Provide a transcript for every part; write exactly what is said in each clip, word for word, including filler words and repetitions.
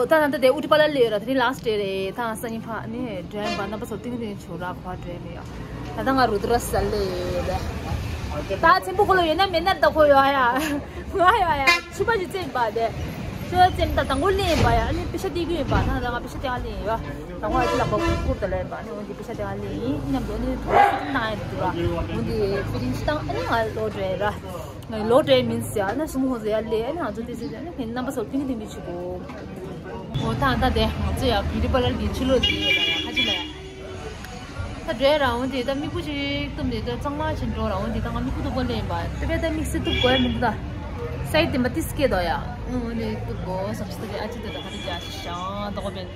ད་ད་ལྟ་དེ་ཨུ་ཏི་པ་ལ་སླེབས་ཡོད་ར། དེ་རིང་ལཱ་སི་ཊི་ཌེ་རེད། ད་སང་ཉིན་ཕ་ནི་འགྲོ་ཡིན་པ། རྣམ་པ་ཚོ་ཏིང་ཏིང་བྱོས་ར། ག་པར་འགྲོ་ཡིན་མིན་ཡ། ད་ལྟ་ང་རུ་ཏྲ་ས་སླེབས་ཡོད་རེད། ད་ཚེམ་བུ་ཁོ་ལོ་ཡོད་ན་མེད་ན་ད་ཁོ་ཡོད་ཡ། ང་ཡོད་ཡ། ཕྱུ་པ་ཞིག་བཙེམས་པ་དེ། ཕྱུ་པ་བཙེམས། ད་དང་པོ་སླེབས་ཡིན་པ་ཡ། ཨ་ནི་པེ་ཤ་སྟེར་གྱི་ཡིན་པ། ད་ང་པེ་ཤ་སྟེར་ག་སླེབས་ཡིན་ཡ། ད་ཁོ་ཨ་ཅི་ལག་པ་བསྐུར་ད་ལེ་ཡིན་པ། ཨ་ནི་འོན་ཏེ་པེ་ཤ་སྟེར་ག་སླེབས་ཡིན་སྙམ་དུ། ཨ་ནི་དུ་བ་སུ་ཏིང་ན་ཡ་དུ་ར། འོན་ཏེ་ཕི་ལིང་ཞིག་བཏང་། ཨ་ནི་ང་ལོག་འགྲོ་ཡ་ར། ལོ་འདྲེ་མིན་ཟེར་ཡ་ན་སུ་མོ་ཧོ་ཟེར་ཡ་ལེ། ཨ་ནི་ང་ཚོ་དེ་ཟེར་ཡ་ན་ཁྱེད་རྣམ་པ་ཚོ་ཏིང་ཏིང་པི་ཆུ་གོ། འོ་ད་ད་དེ་ང་ཚོ་ཡ་བིའུ་ཏི་པ་ལར་གྱི་ཕྱི་ལོགས་དེ་ཡོད་ལ་ཡ། ཁ་ཅིག་ལ་ཡ། ད་འདྲེ་རང་འོན་ཏེ་ད་མིག་པོ་ཅིག་གཏུབ་ནས་ད་གཙང་མ་ཅིག་འགྲོ་རང་འོན་ཏེ། ད་ང་མིག་པོ་གཏུབ་པ་ལེན་པ་དེ་བས་ད་དམིགས་བསལ་གཏུབ་དགོས་ཡ་མི་འདུག་ད་སའི་ཌི་དེ་མ་ཏིས་སྐད་དོ་ཡ། འོན་ཏེ་གཏུབ་དགོས་བསམ་ཞིག་ད་དེ་ཨ་ཅི་དེ་ད་ཧ་རི་ཅ་ཞིག་ཤང་ད་གོ་བེན།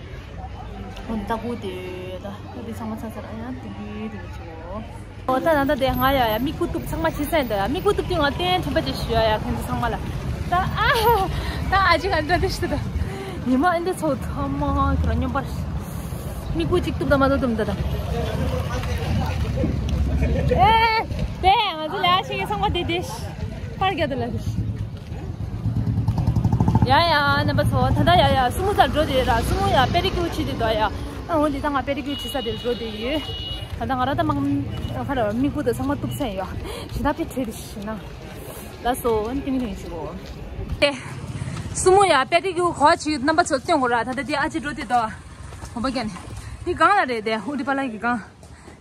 འོན་ད་གུ་དེ་ད་ད་དེ་ཚང་མ་ཚ་ཚ་ར་ཡ་དེ་གི་དེ་གི་ཆུ་གོ། ཨོ་ད་ད་ད་དེ་ང་ཡ་ཡ་མིག་པོ་གཏུབ་ཚང་མ་བྱས་ཚར་ཡིན་ད་ཡ། མིག་པོ་གཏུབ་དུས་ང་སྟན་དྲན་པ་ཅིག་ཞུ་ཡ་ཡ། ཁྱེད་ཚོ་ཚང་མ་ལ། ད་ཨ་ད་ཨ་ཅིག་ག་འདྲ་དེ་ཞིག་ད་ཉི་མ་ཨེ་འདི་ཚོ་ཐ་མ་ཁྱོད་རང་སྙོམས་པར་མིག་པོ་གཅིག་གཏུབ་ད་མ་གཏུབ་གཏུབ་ད་ད། ཨེ་དེ་ང་ཚོ་ལ་ཞིག་གི་ཚང་མ་དེ་དེ་པར་རྒྱག་ད་ལ་དེ། ཡ་ཡ་རྣམ་པ་ཚོ། ད་ད་ཡ་ཡ་སུ་མོ་ས་འགྲོ་དེ་ར། སུ་མོ་ཡ་པེ་ཌི་ཀིའུར་བྱེད་དེ་འདུག་ཡ། ཨ་འོ་འདི་ད་ང་པེ་ཌི་ཀིའུར་བྱེད་ས་དེར་འགྲོ་དེ་ཡོད། ད་ད་ང་ར་ད་མང་ཁ་ར་མིག་པོ་དེ་ཚང་མ་གཏུབ་ཚར་ཡོད། ཞེ་ད་པེ་ཁྲེ་དེ་ཞེ་ན། ལ་སོ་ཨན་ཏིང་ཏིང་ཞིག་གོ། ཨེ། སུ་མོ་ཡ་པེ་ཌི་ཀིའུར་གོ་ཆི་རྣམ་པ་ཚོ་སྟོན་གོ་ར། ད་ད་དེ་ཨ་ཅི་འགྲོ་དེ་འདུག་འོ་བ་ཀན། འདི་གང་ལ་རེད་དེ། ཨུ་ཏི་པ་ལ་གི་གང་།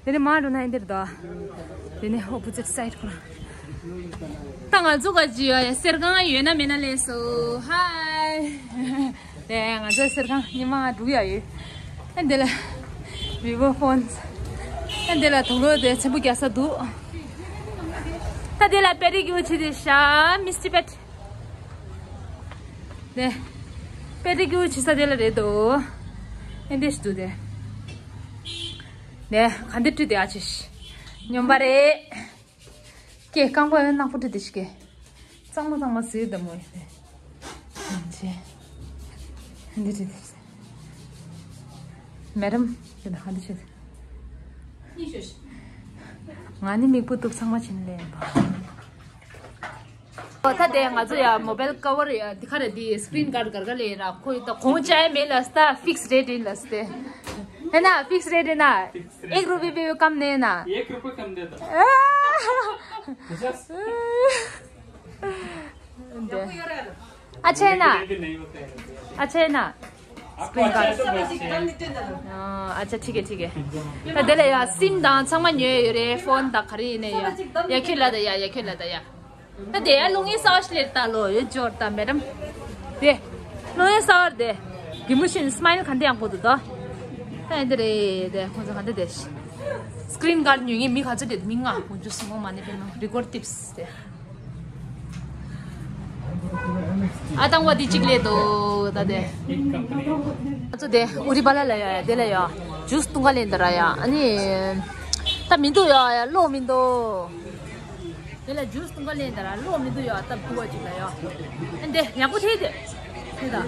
དེ་ནས་མ་འགྲོ་ན་ཨེ་འདིར་དོ། དེ་ནས་ཨོ་པོ་ཛིཊ་སའིཌ་ཁོ་རང་། ད་ང་ཚོ་ག་ཅི་ཡོད་ཡ། གསེར་ཁང་ཡོད་ན་མེད་ན་ལས་སོ། ཧའི། དེ་ང་ཚོ་གསེར་ཁང་ཉི་མ་དྲུག་ཡ་ཡོད། ཨ་འདི་ལ་བི་བོ་ཕོན། ཨ་འདི་ལ་དུག་ལོག་དེ་ཚེམ་བུ་རྒྱག་ས་འདུག་ད་དེ་ལ་པེ་ཌི་ཀིའུར་བྱེད་དེ་ཤ་མིས་ཊི་པེཊ། དེ་པེ་ཌི་ཀིའུར་བྱེད་ས་དེ་ལ་རེད་དོ། ཨེ་འདི་ཞིག་འདུག་དེ། ནས་ག་འདི་བྲིས་དེ་ཨ་ཅིས། སྨྱོན་པ་རེད། ཀྱེ་རྐང་པ་ཡང་ནག་པོ་བྲིས་དེ་ཞིག་གེ། གཙང་མ་གཙང་མ་ཟེར་དེ་མོ་ཡིན་ཏེ། ཅེ། ག་འདི་བྲིས་དེ། མེ་ཌམ། དེ་ན་ག་འདི་བྲིས་དེ། ང་ནི་མིག་པོ་གཏུབ་ཚང་མ་བྱིན་ལེན་པ། ཨོ་ད་དེ་ང་ཚོ་ཡ་མོ་བེལ་ཀ་བར་ཡ་འདི་ག་རེ་འདི་སི་ཀི་རིན་གཱཌ་གར་ག་ལེ་ར། ཁོ་ཡི་ད་གོང་ཅ་ཡ་མེད་ལ་སྟ་ཕིགས་རེ་ཊི་ཡིན་ལ་སྟེ། ཧེ་ན་ཕིགས་རེ་ཊི་ཡིན་ན་ཨེག་རུ་པི་པི་ཀམ་ནེ་ན། एक रुपये कम दे दो। འདི་ཨ་ཆེ་ན། नहीं होता है। ཨ་ཆེ་ན། आपको अच्छा तो बस चाहिए। ཨ་ཆ་ཐིག་གེ་ཐིག་གེ། ད་དེ་ལ་ཡ་སིམ་དང་ཚང་མ་ཉོས་ཡོད་རེད། ཕོན་དང་ག་རེ་ཡིན་ནའི་ཡ། ཡ་ཁྱོད་ལ་ད་ཡ། ཡ་ཁྱོད་ལ་ད་ཡ། ད་དེ་ཡ་ལོང་ཡེ་སའོ་ཤི་ལེར་ད་ལོ་ཡོད་འབྱོར་ད་མེ་ཌམ། དེ་ལོང་ཡེ་སའོ་དེ་གི་མུ་ཤིན་སི་མའིལ་ག་འདྲ་ཡག་པོ་འདུག་ད། ད་ཨེ་འདི་རེད་དེ། ཁོང་ཚོ་ག་འདྲ་དེ་སི་ཀི་རིན་གཱཌ་ཉོ་མཁན་མི་ག་ཚོད་དེ་མི་ང་ཁོང་ཚོ་སུ་མོ་མ་ནི་པེ་མ་རི་ཀོར་ཊིབས་དེ། ཨ་ཏང་བ་དེ་གཅིག་ལས་དོ་ད་དེ། ཨ་ཚོ་དེ་ཨུ་རི་པ་ལ་ལ་ཡ་ཡ་དེ་ལ་ཡ། ཇུས་བཏུང་ག་ལེན་ད་ར་ཡ། ཨ་ནི། ད་མི་འདུག་ཡ་ཡ། གློག་མི་འདུག་དེ་ལ་ཇུས་བཏུང་ག་ལེན་ད་ར་གློག་མི་འདུག་ཡ། ད་བུ་བ་གཅིག་ལ་ཡ། ཨ་འདི་ཡག་པོ་ཐེ་དེ། དེ་ད།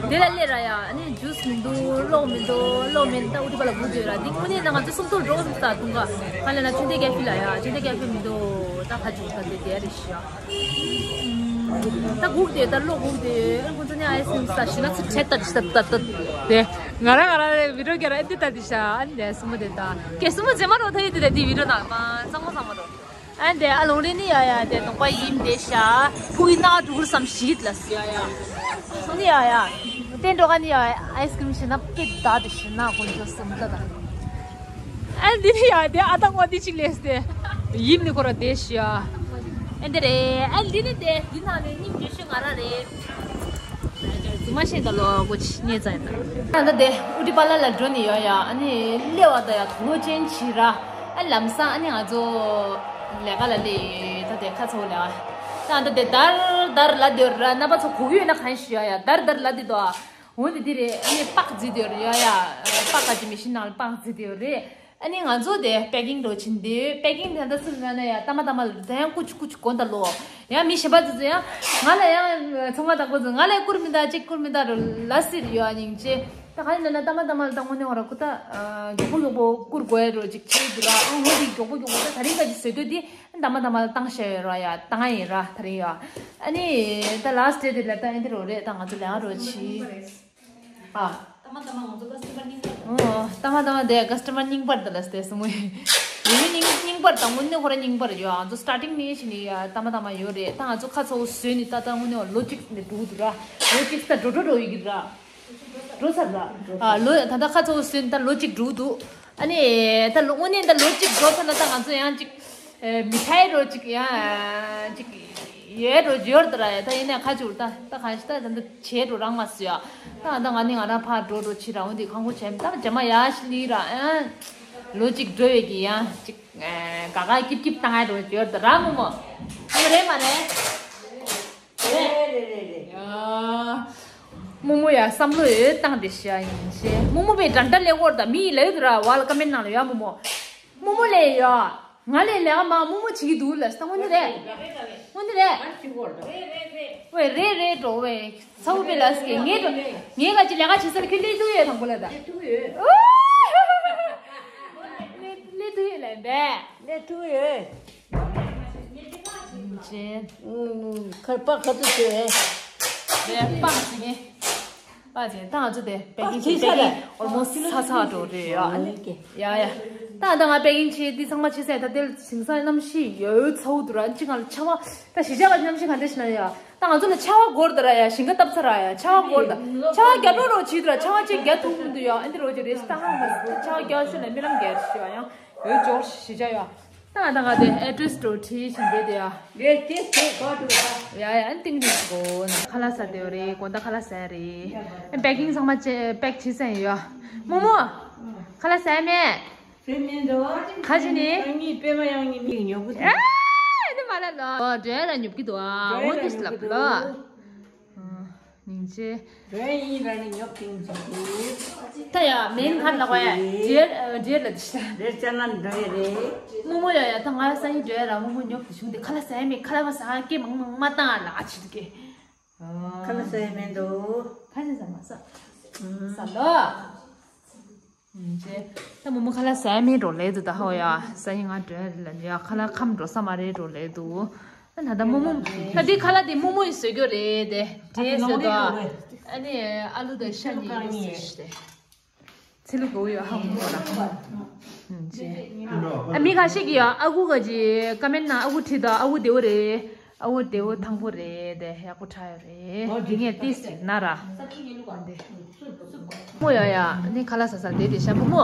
དེ་ལ་སླེབས་ར་ཡ། ཨ་ནི་ཇུས་མི་འདུག་གློག་མི་འདུག་གློག་མེད་ད་ཨུ་རི་པ་ལ་སྒུག་བསྡད་ར། འདི་དངོས་གནས་ད་ང་ཚོ་སུམ་མདོ་འགྲོ་ད་དུང་ག་ག་ལ་ན་ཆུ་འདེ་ཀེ་ཧྥེ་ལ་ཡ། ཆུ་འདེ་ཀེ་ཧྥེ་མི་འདུག་ད་ཁ་ཇུ་ད་དེ་དེ་རེ་ཤི་ཡ། ད་སྒུག་བསྡད་ད་གློག་སྒུག་བསྡད། ཨ་ཁོ་ཚོ་ནི་ཨའི་སི་ཀི་རིམ་ཟ་ཞིག་ན་ཚུར་ཁྲལ་ད་ཤི་ད་ད་ད་དེ། ང་ར་ང་ར་བི་ཌི་ཡོ་རྒྱག་ར་ཨེ་འདི་ད་དེ་ཤ། ཨ་ནི་སུ་མོ་དེ་ད་ཀེ་སུ་མོ་རྗེས་མ་རོ་ད་ཡི་དེ་ད་དེ་བི་ཌི་ཡོ་ནང་མ་གཙང་མ་གཙང་མ་རོ། ཨ་འདི་ཨ་ལོང་རེ་ནི་ཡ་ཡ་དེ་གདོང་པ་ཡིན་དེ་ཤ། ཕུག་གི་ན་འགྲོ་གུར་བསམ་ཞིག་ལ་སི་ཡ་ཡ། སོང་ནི་ཡ་ཡ། དེ་འགྲོ་ག་ནི་ཡ་ཡ་ཨའི་སི་ཀི་རིམ་ཞིག་ན་པེ་ད་དེ་ཤི་ན་ཁོང་ཚོ་སུམ་ད་ད། ཨ་འདི་ནི་ཡ་དེ་ཨ་ད་ངོ་འདི་ཅིག་ལས་སྟེ། ཡིན་ནི་ཁོ་ར་དེ་ཤི་ཡ། ཨ་འདི་རེད། ཨ་འདི་ནི་དེ་འདི་ནང་ནས་སྙིང་རྗེ་ཤོས་ང་ར་རེད། རྫུན་མ་བཤད་ད་ལོ་གོ་ཆི་ཉེ་ཙང་ཡིན་ད། ད་ད་དེ་ཨུ་ཏི་པ་ལ་ལ་འགྲོ་ནི་ཡོད་ཡ། ཨ་ནི་སླེབས་པ་ད་ཡ་དུག་ལོག་ཅན་བྱེད་ར། ཨ་ལམ་སང་ཨ་ནི་ང་ཚོ་ལས་ཀ་ལ་སླེབས་ཡོད། ད་དེ་ཁ་ཚོ་ལ་ད་ད་དེ་དར་དར་ལ་དེ་ར། རྣམ་པ་ཚོ་གོ་གི་ཡོད་ན་གང་ཞུ་ཡ་ཡ། དར་དར་ལ་དེ་དོ། འོན་ཏེ་འདི་རེད། ཨ་ནི་པག་རྫི་དེ་ཡོད་ཡ་ཡ། པག་ག་ཅི་མི་ཤི་ནང་ལ་པག་རྫི་དེ་ཡོད་རེད། ཨ་ནི་ང་ཚོ་དེ་པེ་ཀིང་འགྲོ་ཕྱིན་དེ། པེ་ཀིང་དེ་འདྲ་སུ་ལ་ན་ཡ་ཏ་མ་ཏ་མ་ལ་དེ་ཡང་ཀུ་ཅུ་ཀུ་ཅུ་གོ་འདྲ་ལོ། ཡང་མི་གཞན་པ་ཚོ་ཚོ་ཡང་ང་ལ་ཡང་ཚོང་ཁང་དང་པོ་ཚོ་ང་ལ་བསྐུར་མི་འདུག་ཅིག་བསྐུར་མི་འདུག་རོ་ལ་སི་རེད་ཡོད། ཨ་ནི་ཅེ་ད་ག་ནི་ན་ན་ཏ་མ་ཏ་མ་ལ་ད་དངོས་གནས་ཧོ་ར་ཀུ་ད་མགྱོགས་པོ་མགྱོགས་པོ་བསྐུར་དགོས་ཡ་རོ་ཅིག་བྱེད་འདུག་ར། ཨང་ཧོ་དེ་མགྱོགས་པོ་མགྱོགས་པོ་ད་ད་རིང་ག་ཅིག་བཟོས་དུས་དེ་ཏ་མ་ཏ་མ་ལ་བཏང་བཞག་ཡོད་ར་ཡ། བཏང་ཡིན་ར་ད་རིང་ཡོད། ཨ་ནི་ད་ལ་སི་ཊི་ཌེ་དེ་ལ་ད་ཨེ་འདི་རོ་རེད། ད་ང་ཚོ་ལས་ཀ་རོ་ཕྱིན། ཨ། ཏ་མ་ཏ་མ་ང་ཚོ་ཀ་སི་ཊ་མར་རྙིང་པར་དང་། ཨོ། ཏ་མ་ཏ་མ་དེ་ཀ་སི་ཊ་མར་རྙིང་པར་དང་ལ་སྟེ་སོང་ངས། ཡིན་རྙིང་རྙིང་པར་དང་དངོས་གནས་ཁོ་རང་རྙིང་པར་ཡོད། ང་ཚོ་སི་ཊར་ཊིང་ནས་བྱས་ནས་ཡ་ཏ་མ་ཏ་མ་ཡོད་རེད། ད་ང་ཚོ་ཁ་ཚ་བོ་བཟོས་ནས་ད་ལྟ་དངོས་གནས་ལོ་གཅིག་ནས་འགྲོ་གི་འདུག་ར། ལོ་གཅིག་ད་འགྲོ་འགྲོ་འགྲོ་ཡོད་ཀྱི་ར། འགྲོ་ཚར་ར། ཨ་ལོ་ད་ལྟ་ཁ་ཚ་བོ་བཟོས་ནས་ད་ལོ་གཅིག་འགྲོ་འདུག་ཨ་ནི་ད་ལོ་དངོས་གནས་ད་ལོ་གཅིག་འགྲོ་ཚར་ན་ད་ང་ཚོ་ཡང་གཅིག་ཨེ། མི་ཐའི་རོ་གཅིག་ཡང་གཅིག་ཡོད་རོ་ཡོད་དེ་ར། ད་ཡིན་ནའི་ཁ་ཆུར་ད་ད་གང་ཞིག་ད་ད་འདི་བྱེད་འགྲོ་རང་མ་སུ་ཡ། ད་ད་ང་ནི་ང་རང་ཕར་འགྲོ་འགྲོ་ཕྱི་རང་འོ་འདི་ཁང་ཁོ་བྱས་ད་རྗེས་མ་ཡ་ཤི་ལི་ར། ཨ་ལོ་གཅིག་འགྲོ་བའི་གི་ཡང་གཅིག་ཨེ། ག་ག་སྐྱིབ་སྐྱིབ་བཏང་ཡ་རོ་ཡོད་དེ་ར་མོ་མོ། ཨ་རེད་མ་རེད། རེད་རེད་རེད་རེད། ཡ། མོ་མོ་ཡ་བསམ་བློ་ཡོད་བཏང་དེ་ཤ་ཡིན་ཤེ། མོ་མོ་པའི་འདྲ་འདྲ་ལེགས་འོར་ད་མི་ལེགས་དུ་ར་བ་ལ་ཀ་མེན་ནང་ལ་ཡ་མོ་མོ། མོ་མོ་ལས་ཡ། ང་ལས་ལས་ཀ་མ་མོ་མོ་བྱེད་ཀྱི་འདུག་ལ་ས་དངོས་གནས་རེད། དངོས་གནས་རེད། ཝེ་རེད་རེད་འགྲོ་ཝེ། ཚ་བོ་པའི་ལ་སི་ཀེ་ངས་འགྲོ། ངས་ག་ཅི་ལས་ཀ་བྱེད་ས་ཁྱོད་ལས་ཐུག་ཡོད་དང་པོ་ལ་ད། ལས་ཐུག་ཡོད། ལས་ལས་ཐུག་ཡོད་ལ་འབད། ལས་ཐུག་ཡོད། ཅེ། ཁར་པ་ཁ་ཚུ་ཅེ། རེད་པ་ཟེར་ངེ། པ་ཅེ་ད་ང་ཚོ་དེ་པེ་ཀིང་བྱེད་པེ་ཀིང་ཨོལ་མོ་སི་ཚ་ཚ་འགྲོ་རེད་ཡ། ཡ་ཡ། ད་ད་ང་པེ་ཀིང་བྱེད་འདི་ཚང་མ་བྱེད་ས་ད་དེ་དེང་སང་གནམ་གཤིས་ཡོད་ཚ་བོ་འདུག་ར། ཅི་གང་ལ་ཆར་པ་ད་གཞིས་ཆགས་པ་གནམ་གཤིས་ག་འདྲ་ཞིག་ན་ཡ། ད་ང་ཚོ་ལ་ཆར་པ་འགོར་འདུག་ར་ཡ། ཞིང་ཁ་བཏབ་ཚར་ར་ཡ། ཆར་པ་འགོར་འདུག་ཆར་པ་རྒྱག་འགྲོ་རོགས་བྱེད་འདུག་ར། ཆར་པ་ཅིག་རྒྱག་ཐུབ་མི་འདུག་ཡ། ཨ་འདི་རོགས་ཀྱི་རེ་སི་ད་ཧང་མ་ཟིག་ཆར་པ་རྒྱག་ཤོད་ལ་རྨི་ལམ་རྒྱག་ཤོད་ཡ། ཡང་ཡོད་འཇོག་གཞིས་ཆགས་ཡ། ད་ང་ད་ང་དེ་ཨེ་ཌི་རེ་སི་འགྲོ་བྲིས་བཞིན་བསྡད་དེ་ཡ། རེད་དེ་དེ་གོ་འགྲོ་ད། ཡ་ཡ་ཨན་ཏིང་ཏིང་གོ་ན་ཁ་ལག་ཟ་དེ་རེད། དགོང་དག་ཁ་ལག་ཟ་རེད། ཨན་པེ་ཀིང་ཚང་མ་ཅེ་པེག་བྱས་ཟིན་ཡོད། མོ་མོ། ཁ་ལག་ཟ་མེད། ཟ་མེད་འགྲོ། ཁ་ཅི་ནི། ང་གཉིས་པད་མ་ཡང་གཉིས་མིག་ཉོབ་གི་འདུག་ཨེ་དེ་མ་ལ་ལོ་འགྲོ་ཡ་ར་ཉོབ་གི་འདུག་ཨ་འོ་དེ་སླབ་ལོ། སྙིང་རྗེ། རེད་ཡིན་ར་ནི་ཉོབ་ཐིང་ཐིང་དུ། ད་ཡ་མེན་ཁ་ལ་གོ་ཡ་འདྲེར་འདྲེར་ལ་དི་ཤ། རེད་ཅ་ན་འདྲ་ཡ་རེད། མོ་མོ་ཡ་ཡ་ད་ང་ས་ཡི་འདྲ་ཡ་ར་མོ་མོ་ཉོབ་ཐི་ཤུང་དེ་ཁ་ལ་ཟ་ཡ་མེད། ཁ་ལ་བ་ཟ་ཀེ་མང་མང་མ་བཏང་ལ་ཨ་ཆི་དུ་ཀེ། ཁ་ལ་ཟ་ཡ་མེད་འདུག་ཁ་ལ་ཟ་མ་ཟ། ཟ་ལོ། ད་མོ་མོ་ཁ་ལ་ཟ་མེད་འགྲོ་ལེ་དུ་ད་ཧོ་ཡ་ས་ཡི་ང་འགྲོ་ལ་ཡ་ཁ་ལ་ཁམ་འགྲོ་ས་མ་རེད་འགྲོ་ལེ་དུ། ད་ད་མོ་མོ་ད་འདི་ཁ་ལ་འདི་མོ་མོ་ཡི་བཟོས་རྒྱུ་རེད་དེ་འདྲེ་བཟོས་དོ། ཨ་ནི་ཨ་ལུ་དང་ཤ་ཉེ་ཡི་བཟོས་ཤི་དེ། ཚི་ལུ་གོ་ཡོ་ཧ་མོ་ལ། ཨ་མི་ཁ་ཤས་ཀྱི་ཡ་ཨ་ཁུ་ག་ཅི་ཀ་མེན་ན་ཨ་ཁུ་ཁྲིད་དོ། ཨ་ཁུ་དེ་བོ་རེད། ཨ་བོ་དེ་བོ་ཐང་པོ་རེད་དེ་ཡག་པོ་ཁྲ་ཡོ་རེད། འོ་དེ་ངས་ཏིས་ཅིག་ན་ར། འདི་མོ་ཡ་ཡ་ནི་ཁ་ལ་ས་ས་དེ་དེ་ཤ་བུ་མོ།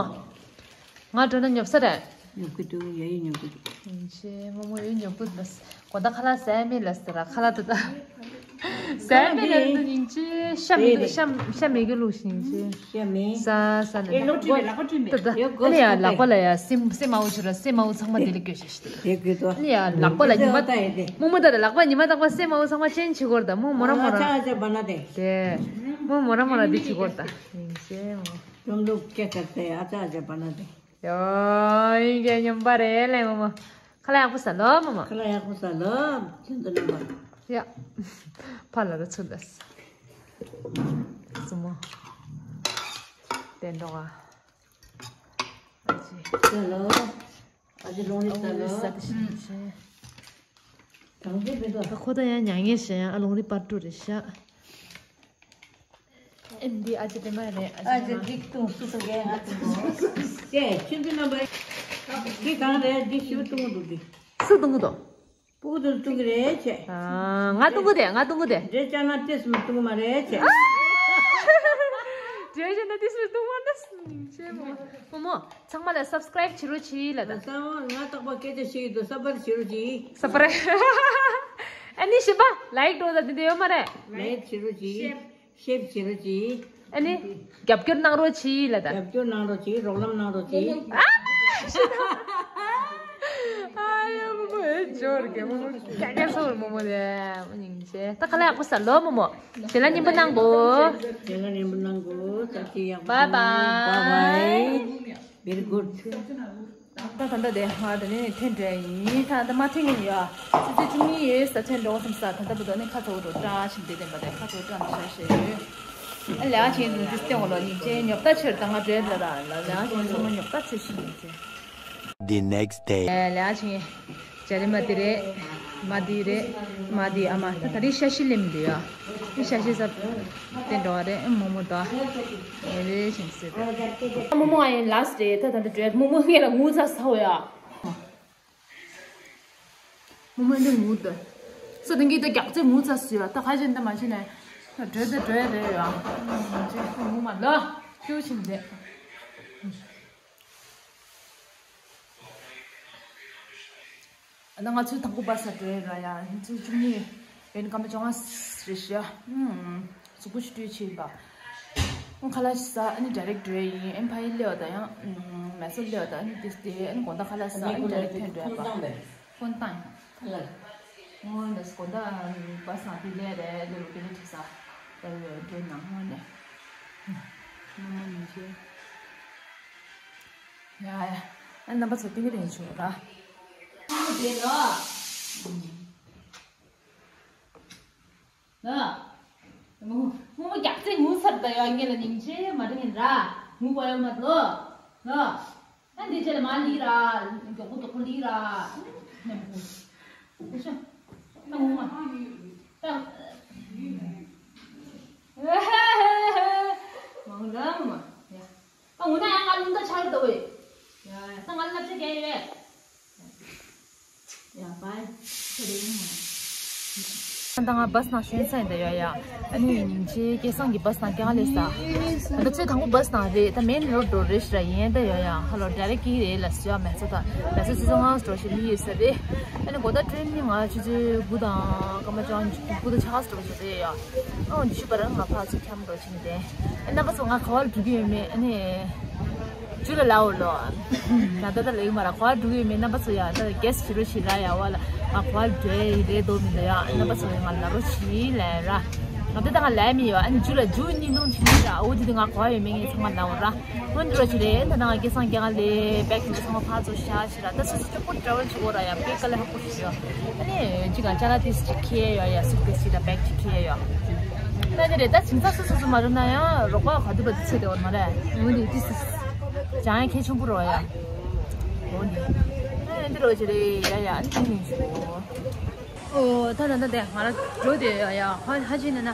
ང་འགྲོ་ན་ཉོབ་ས་རེད། ཉོབ་ཀི་འདུག་ཡ་ཡི་ཉོབ་ཀི་འདུག་ཡིན་ཆེ་མོ་མོ་ཡོད་ཉོབ་ཀི་འདུག་གོ་ད་ཁ་ལ་ཟས་མེད་ལ་ཟེར་ར་ཁ་ལ་ད་ད། ཟས་མེད་ལ་འདུག་ཡིན་ཆེ་ཤ་མི་འདུག་ཤ་ཤ་མེད་གི་ལུགས་ཤིག་ཡིན་ཆེ། ཤ་མེད། ས་ས་ལ་ཨེ་ལོ་ཀྲི་མེད་ལག་པ་ཀྲི་མེད། ད་ད་ཨ་ནི་ཡ་ལག་པ་ལ་ཡ་སེམས་སེམས་མ་འོ་ཆུ་ར་སེམས་མ་འོ་ཚང་མ་དེ་ལ་སྐྱོ་ཤ་ཤ་དེ། དེ་དགོས་དོ། ཨ་ནི་ཡ་ལག་པ་ལ་ཉི་མ་མོ་མོ་ད་ལ་ལག་པ་ཉི་མ་ད་པ་སེམས་མ་འོ་ཚང་མ་ཅན་ཆི་གོར་ད་མོ་མོ་ར་མོ་ར། ཨ་ཅག་ཨ་ཅག་བ་ན་དེ། དེ། མོ་མོ་ར་མོ་ར་དེ་ཆི་གོར་ད། ཡིན་ཆེ་མོ། ཀྲུང་ལུགས་སྐད་ཆ་དེ་ཨ་ཅག་ཨ་ཅག་བ་ན་དེ། ཡོ་ཡིན་གྱི་ཉམས་པ་རེད་ལེ་མོ་མོ། ཁ་ལག་ཡག་པོ་ཟ་ལོ་མོ་མོ། ཁ་ལག་ཡག་པོ་ཟ་ལོ། ཁྱེད་ཚོ་རྣམ་པ། ཡ། ཕ་ལ་ར་ཚུར་ལ་ཟ། སུ་མོ། བསྟན་འགྲོ་ཨ། ཨ་ཅེ། ཟ་ལོ། ཨ་ཅེ་ལོང་རི་ཟ་ལོ། ཨ་ཅེ་ཟ་དེ་ཤི་ཤི། དང་པོ་མི་འདུག་ད་ཁོ་ད་ཡང་མྱ་ངན་ཞེ་ཡང་ཨ་ལོང་རི་པར་ཀྲུ་རེད་ཤག་ཨེ་འདི་ཨ་ཅེ་དེ་མ་རེད། ཨ་ཅེ་འདི་ཀྲུང་སུ་སུ་གས་ང་ཀྲུང་། ཅེ་ཁྱོད་ཚོ་རྣམ་པ་འདི་གང་རེད། འདི་ཞིབ་གཏོང་གི་འདུག་འདི། སུ་གཏོང་གི་འདུག་སྤུ་གུ་དེ་ལ་གཏོང་གི་རེད་ཅེ། ཨ་ང་གཏོང་གི་དེ་ང་གཏོང་གི་དེ། འདྲེ་ཅག་ན་ཏེས་མ་གཏོང་གི་མ་རེད་ཅེ། འདྲེ་ཅག་ན་ཏེས་མ་གཏོང་གི་མ་རེད་ཅེ། མོ་མོ་ཚང་མ་ལ་སབ་སི་ཀ་རེབ་བྱེད་རོགས་གྱིས་ལ་ད། ང་རྟག་པར་སྐད་ཆ་བཤད་ཀྱི་འདུག་སབ་སི་ཀ་རེབ་བྱེད་རོགས་གྱིས། སབ་སི་ཀ་རེབ། ཨ་ནི་ཞིམ་པ་ལའིག་འགྲོ་ད་འདི་འདྲ་ཡོད་མ་རེད། ལའིག་བྱེད་རོགས་གྱིས། ཤེར་བྱེད་རོགས་གྱིས། ཨ་ནི། རྒྱབ་སྐྱོར་གནང་རོགས་གྱིས་ལ་ད། རྒྱབ་སྐྱོར་གནང་རོགས་གྱིས། རོགས་རམ་གནང་རོགས་གྱིས། ཨ། ཨ་ཡ་མོ་མོ་ཨེ་འབྱོར་གི་མོ་མོ་ཀྱ་ཀྱ་སོར་མོ་མོ་ལེ་མོ་སྙིང་རྗེ། ད་ཁ་ལག་ཡག་པོ་ཟ་ལོ་མོ་མོ། ཞལ་ལག་སྙན་པོ་གནང་གོ། ཞལ་ལག་སྙན་པོ་གནང་གོ། བཀྲ་ཤིས་ཡག་པོ། Bye bye. Bye bye. Very good. ད་ད་ལྟ་དེ་ང་དེ་ནས་འཐེན་འདྲ་ཡིན། ད་ད་མ་འཐེན་གི་ཡོད། ཙི་ཙི་གཅིག་གཉིས་ཡོད་ས་འཐེན་འགྲོ་བསམ་ས། ད་ལྟ་བུ་དོ་ནི་ཁ་ཚ་བོ་འགྲོ་བཀྲ་ཤིས་བདེ་ལྡན་པ་དེ་ཁ་ཚ་བོ་བཀྲ་མི་ཤ་ཤེས་ཡོད། ཨ་ལེ་ཨ་ཆེན་དུ་འདི་སྟེང་འོ་ལོ་ཉིན་ཅན་ཉོབ་ད་ཆེར་ད་ང་བྲེལ་ལ་ར་ལ་ལེ་ཨ་ཆེན་ཚང་མ་ཉོབ་ད་ཆེ་ཤི་ཉིན་ཅན། The next day. ལེ་ཨ་ཆེན་ཇ་རི་མ་དེ་རེད། མ་དེ་རེད། མ་དེ་ཨ་མ་ད་ད་རེས་ཤ་ཤི་ལེམ་འདུག་ཡ། ཤ་ཤི་ཟ་དེ་འགྲོ་བ་རེད། མོ་མོ་ད་རེད་བཞིན་སྲིད་རེད། མོ་མོ་ཨ་ཡིན་ལ་སི་རེད། ད་ད་འདི་བྲོས་མོ་མོ་ངེད་ལ་ངུ་ཚ་ས་འོ་ཡ། མོ་མོ་འདི་ངུ་འདི། ས་དེང་གི་ད་རྒྱག་ཚེ་ངུ་ཚ་སུ་ཡ། ད་ཁ་ཅན་ད་མ་ཤི་ནས་ད་བྲོས་ད་བྲོས་རེད་ཡ། ཅི་ངུ་མ་ལ་ཁྱུ་ཕྱིན་བསྡད། ཨ་ན་ང་ཚོའི་དང་པོ་བ་ས་སྤྲོད་ར་ཡ། ང་ཚོའི་བཅུ་གཉིས་ཡོད་ནི་སྐར་མ་བཅོ་ལྔ་རེད་ཤག་གཟུགས་པོ་ཞིག་སྤྲོད་ཕྱིན་པ། ཁ་ལག་ཞིག་ཟ། ཨ་ནི་ཌའི་རེག་འགྲོ་ཡ་ཡིན། ཨེམ་ཕ་ཡི་སླེབས་པ་དང་ཡང་མེ་སོ་སླེབས་པ་དང་ཨ་ནི་དེ་དེ་ཨ་ནི་དགོང་དག་ཁ་ལག་ཟ། ཨ་ནི་ཌའི་རེག་ཐོན་འགྲོ་ཡ་པ། ཕོན་བཏང་། ཁ་ལག་ངོ་ནས་དགོང་དག་བ་ས་དེ་ལས་རེད་ལོ་ལོ་དེ་ལས་ཁྲི་ས་ད་འགྲོ་ནང་ངོ་ནས། མ་མ་ཉིན་ཤས། ཡ་ཡ། ཨ་རྣམ་པ་ཚོ་ཏིང་ངེ་རེ་བྱུང་ར། དེ་ལ། ལ། མོ་མོ་རྒྱག་རྩེ་ངུ་ཚར་ད་ཡ། ངེད་ལ་སྙིང་རྗེ་མ་འདྲ་ཡིན་ར། ངུ་པ་ཡོད་མ་ལོ། ལ། ཨ་འདི་རྗེས་ལ་མ་ལི་ར། མགྱོགས་པོ་མགྱོགས་པོ་ལི་ར། ཉམས་པོ། ཨེ་ཤ། ད་ངུ་མ། ད། མང་ར་མ། ཡ། ད་འོ་ན་ཡང་ང་ལུང་ད་ཆར་དོ་བས། ཡ་ཡ། ད་ང་ལ་ལབ་ཤ་རྒྱག་ཡོད། ཡ་བའི། ཁྱོད་རེད་ཡིན་མ། ད་ང་བ་སི་ནང་ཞོན་ས་ཡིན་ད་ཡ་ཡ། ཨ་ནི་ཉིན་ཆེ་སྐལ་བཟང་གི་བ་སི་ནང་སྐྱེལ་ལས་ས། ད་ཚོད་དང་པོ་བ་སི་ནང་རེད། ད་མེན་རོ་ཌི་འགྲོ་རེད་ཤ་ར་ཡིན་ད་ཡ་ཡ། ཧ་ལོ་ཌའི་རེག་གི་རེད་ལ་སུ་ཡ། མེ་སོ་ད་མེ་སོ་ཆུ་ཚོད་ལྔ་འགྲོ་ཞིག་ལི་ཡོད་ས་རེད། ཨ་ནི་གོ་ད་ཀྲེན་ནི་ང་ཆུ་ཚོད་དགུ་དང་སྐར་མ་བཅོ་ལྔ་དགུ་དང་ཕྱེད་ཀ་འགྲོ་ཞིག་རེད་ཡ། ཨོ་འདི་ཤུ་པ་ར་ང་ཕར་ཚུར་འཁྱམ་འགྲོ་ཕྱིན་ཏེ། ཨེ་རྣམ་པ་ཚོ་ང་ག་བར་འགྲོ་གི་ཡོད་མེད་ཨ་ནི། ཇུ་ལ་ལའོ་ལོ། ང་ད་ལྟ་ལེགས་མ་ར་ག་བར་འགྲོ་གི་ཡོད་མེད་རྣམ་པ་ཚོ་ཡ་ད་གེ་སི་བྱེད་རོགས་བྱེད་ར་ཡ་བ་ལ། ང་ག་བར་འགྲོ་ཡི་རེད་དོ་མི་འདུག་ཡ། ཨེ་རྣམ་པ་ཚོ་ཡ་ང་ལ་རོགས་བྱེད་ལས་ར། ང་ད་ལྟ་ང་ལས་མི་ཡོད། ཨ་ནི་ཇུ་ལ་ཇུ་གཉིས་འདོན་བྱེད་ནི་ར། འོ་དེ་དུས་ང་ག་བར་ཡོད་མེད་ངས་ཚང་མ་ལའོ་ར། ཧོན་འགྲོ་ཆུ་རེད། ད་ང་སྐལ་བཟང་རྒྱ་གར་ལས་བེག་དེ་ཚང་མ་ཕར་ཚུར་བཞག་ཤི་ར། ད་སོ་སོ་སྐྱོ་པོ་ཊ་རེ་ཝལ་བྱེད་དགོས་ར་ཡ། བེག་དཀའ་ལས་ཁག་པོ་ཞིག་ཡོད། ཨ་ནི་གཅིག་ག་ཅ་ལག་ཏིས་གཅིག་ཁྱེར་ཡོད་ཡ། སུཊ་ཀེས་གཅིག་དང་བེག་གཅིག་ཁྱེར་ཡོད། ད་ནི་རེད། ད་ཟིང་ཚ་སོ་སོ་སོ་མ་རུ་ན་ཡང་རོགས་པ་ག་དུས་བ་དུ་ཚེ་དེ་བ་མ་རེད། འོ་ནི་ཏིས་ཅང་ཡང་ཁྱེད་ཆུང་པོ་རོ་ཡ། འོ་ནི་ཨ་འདི་རོ་ཆུ་རེད་ཡ་ཡ། ཨ་ནི་ཏིས་ནི་ཆུ། ཨོ་ད་ད་ད་དེ་ང་ར་འགྲོ་དེ་ཡ་ཡ། ཧ་ཧ་ཅི་ན་ན།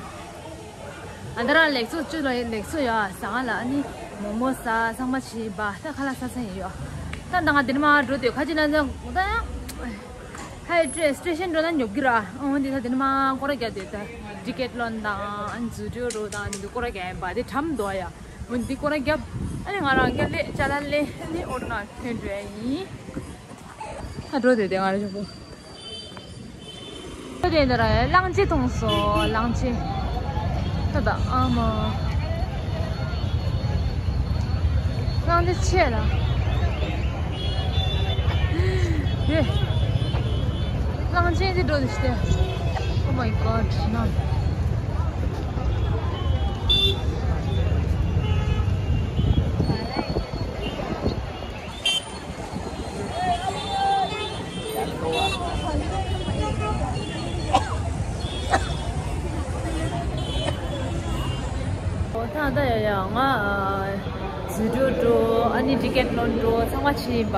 ཨ་ད་རང་ལེགས་སོ་བཅུ་ལ་ལེགས་སོ་ཡ། ཟ་ང་ལ་ཨ་ནི་མོག་མོག་ཟ། ཚང་མ་བྱིས་པ་ད་ཁ་ལག་ཟ་ས་ཡིན་ཡོ། ད་ད་ང་དེ་ནས་མ་འགྲོ་དུས་ཁ་ཅིག་ན་ད་ད་ཧའི་ཏྲེ་སི་ཊེ་ཤན་འགྲོ་ན་ཉོབ་ཀྱི་ར། ཨོ་འདི་ད་དེ་ནས་མ་སྐོར་ར་རྒྱག་དུས་ད་ཌི་ཀེ་ཐི་ལོན་དང་ཨ་ནི་ཛུ་ཌི་ཡོ་རོ་དང་ཨ་ནི་འདི་སྐོར་ར་རྒྱག་ཡིན་པ་དེ་གྲམ་འདུག་ཡ། ཨོ་འདི་སྐོར་ར་རྒྱབ། ཨ་ནི་ང་རང་རྒྱབ་ལས་ཅ་ལག་ལས་ཨ་ནི་ཨོ་ཏོ་ན་ཐོན་འགྲོ་ཡ་ཡིན། ད་འགྲོ་དུས་དེ་ང་ར་ཆུང་པོ། ཁྱོད་དེ་འདི་ར་གླང་ཆེན་མཐོང་སོང་། གླང་ཆེན། ད་ད་ཨ་མ། གླང་ཆེན་ཆེ་ལ། ཡེ། གླང་ཆེན་དེ་འགྲོ་དུས་ཤི་སྟེ། Oh my God ན། ད་ལྟ་ཡ་ཡ་ང་ཛུ་ཌི་ཡོ་འགྲོ། ཨ་ནི་ཌི་ཀེ་ཐི་ལོན་འགྲོ། ཚང་མ་ཕྱིན་པ།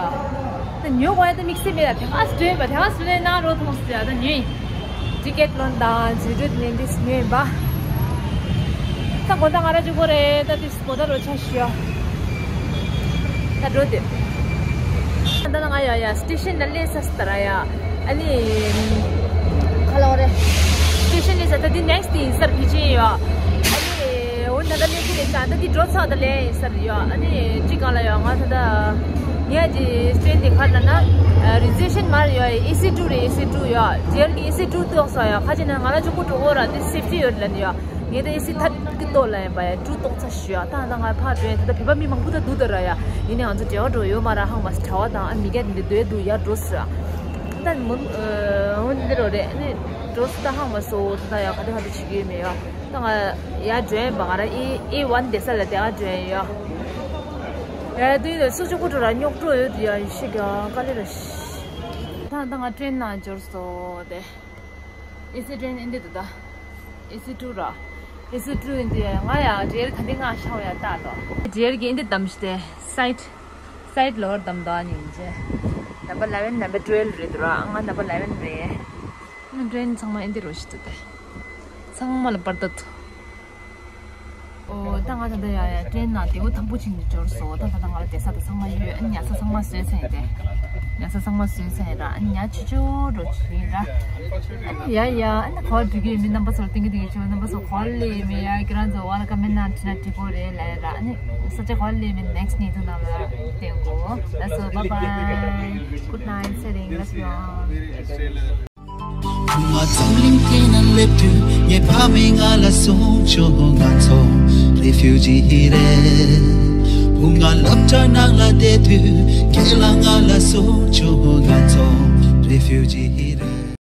ད་ཉོ་དགོས་ཡ་ད་དམིགས་བསལ་མེད་ལ། དེ་ག་སུ་འགྲོ་ཡིན་པ། དེ་ག་སུ་ལེན་གནང་རོགས་ཐོངས་ཟེར་ཡ་ད་ཉོས་ཡིན། ཌི་ཀེ་ཐི་ལོན་དང་ཛུ་ཌི་ཡོ་དེ་ལེན་དུས་ཉོས་ཡིན་པ། ད་གོ་ད་ང་ར་ཅིག་གོ་རེད། ད་དེ་གོ་ད་རོ་ཆ་ཞུ་ཡ། ད་འགྲོ་དེ། ད་ང་ཡ་ཡ་སི་ཊེ་ཤན་ལ་སླེབས་ས་སི་ད་ར་ཡ། ཨ་ནི། ཁ་ལོ་རེ། སི་ཊེ་ཤན་སླེབས་ས་ད་དེ་ནེག་སི་ཊི་ཡིན་སར་ཕི་ཅི་ཡོད། ཨ་ནི། འོ་ད་ད་ལེན་གི་རེད་ད། ད་དེ་འགྲོ་ཚར་ད་ལེན་ཡིན་སར་ཡོད། ཨ་ནི་ཅི་གང་ལ་ཡོད། ང་ད་ད་ངས་ཀྱི་སི་ཊེ་ཤན་དེ་ཁར་ན་ན་རི་ཛར་བེ་ཤན་མར་ཡོད། ཨེ་སི་ཊུ་རེད། ཨེ་སི་ཊུ་ཡོད། ཇེ་ཨར་གི་ཨེ་སི་ཊུ་ཏོག་ས་ཡོད། ཁ་ཅིག་ན་ང་ར་ཅིག་གོ་འགྲོ་གོ་ར་དེ་སེབ་ཊི་ཡོད་ལན་ཡོད། ངས་ད་ཨེ་སི་ཐད་ཀྱི་ཏོག་ལ་ཡིན་པ་ཡ། ཀྲུ་ཏོག་ཚ་ཞུ་ཡ། ད་ད་ང་ཕར་འགྲོ་ཡ། ད་ད་བོད་པ་མི་མང་པོ་ད་འདུག་ད་ར་ཡ། ཡིན་ནའི་ང་ཚོ་འབྲེལ་བ་འགྲོ་ཡོད་མ་ར། ཧང་མ་སི་གྲྭ་བ་དང་ཨ་མི་སྐད་འདི་འདོད་འདུག་ཡ་འགྲོ་ཟེར། ད་མོ་འོ་འདི་རོ་རེད། ཨ་ནི་འགྲོ་ཟེར། ད་ཧང་མ་སོ་ད་ད་ཡ་ག་དེ་ག་དེ་བྱེད་ཀྱི་ཡོད་མེད་ཡ། ད་ང་ཡ་འགྲོ་ཡིན་པ། ང་ར་ཨེ་ཨེ་ཝན་བསྡད་ས་ལ་དེ་ག་འགྲོ་ཡ་ཡ། ཡ་དུས་ད་སུ་ཅིག་གོ་འགྲོ་ར་རྙོག་དྲ་ཡོད་དུ་ཡ་ཤི་ག་དཀའ་ལས་ར་ཤི། ད་ད་ང་ཊེན་ནང་འབྱོར་སོ་དེ། ཨེ་སི་ཊེན་ཨིན་དེ་འདུག་ད། ཨེ་སི་ཊུ་ར། ཨེ་སི་ཊུ་ཨིན་དེ་ང་ཡ་ཌི་ཨར་ག་འདི་ང་ཤའོ་ཡ་ད་ལོ། ཌི་ཨར་གི་ཨིན་དེ་དམ་ཞི་སྟེ་སའིཌ། སའིཌ་ལོར་དམ་དོ་ཨ་ནི་ཨིན་ཅེ། ནམ་བར་ཨི་ལེ་ཝན། ནམ་བར་ཊུ་ཝེལ་བྷ་རེད་འདུག་ར། ང་ནམ་བར་ཨི་ལེ་ཝན་རེད། ཊེན་ཚང་མ་ཨེ་འདི་རུ་ཞིག་ཏུ་དེ། ཚང་མ་ལ་པར་ཏུ། ཨོ་ད་ང་ད་ལྟ་ཡ་ཡ་ཊེན་ནང་དེ་འུ་ཐང་པོ་ཆིང་དུ་འབྱོར་སོ། ད་ད་ལྟ་ང་ལ་བསྡད་ས་དང་ཚང་མ་ཡོད། ཨ་ནི་ཉལ་ས་ཚང་མ་བཟོས་ཚར་ཡིན་ཏེ། ཉལ་ས་ཚང་མ་བཟོས་ཚར་ཡིན་ར། ཨ་ནི་ཉལ་ཆི་ཆི་འགྲོ་ཆི་ཡིན་ར། ཨ་ནི་ཡ་ཡ་ཨ་ནི་ག་པར་འགྲོ་གི་ཡོད་མེད་རྣམ་པ་ཚོར་སྟོན་གི་འདུག་གི། ཆོ་རྣམ་པ་ཚོ་ག་པར་སླེབས་ཡོད་མེད་ཡ་ཁྱེད་རང་ཚོ་བ་ལ་ཀ་མེན་ནང་བྲིས་ན་འགྲིག་གི་རེད་ལབ་ཡ་ར། ཨ་ནི་ས་ཆ་ག་པར་སླེབས་ཡོད་མེད་ནེག་སི་ཊི་ཉིན་ཐོ་ནང་ལ་སྟོན་གོ། That's all. Bye bye. Good night. Setting. Let's go. བུ་ང་འཛམ་གླིང་སྟེང་ན་སླེབས་དུས་ངའི་ཕ་མས་ང་ལ་གསུངས་བྱུང་། ང་ཚོ་རེ་ཕིའུ་ཇི་རེད། བུ་ང་སློབ་གྲྭ་ནང་ལ་བསྡད་དུས་ཁྱེད་ལ་ང་ལ་གསུངས་བྱུང་། ང་ཚོ་རེ་ཕིའུ་ཇི་རེད།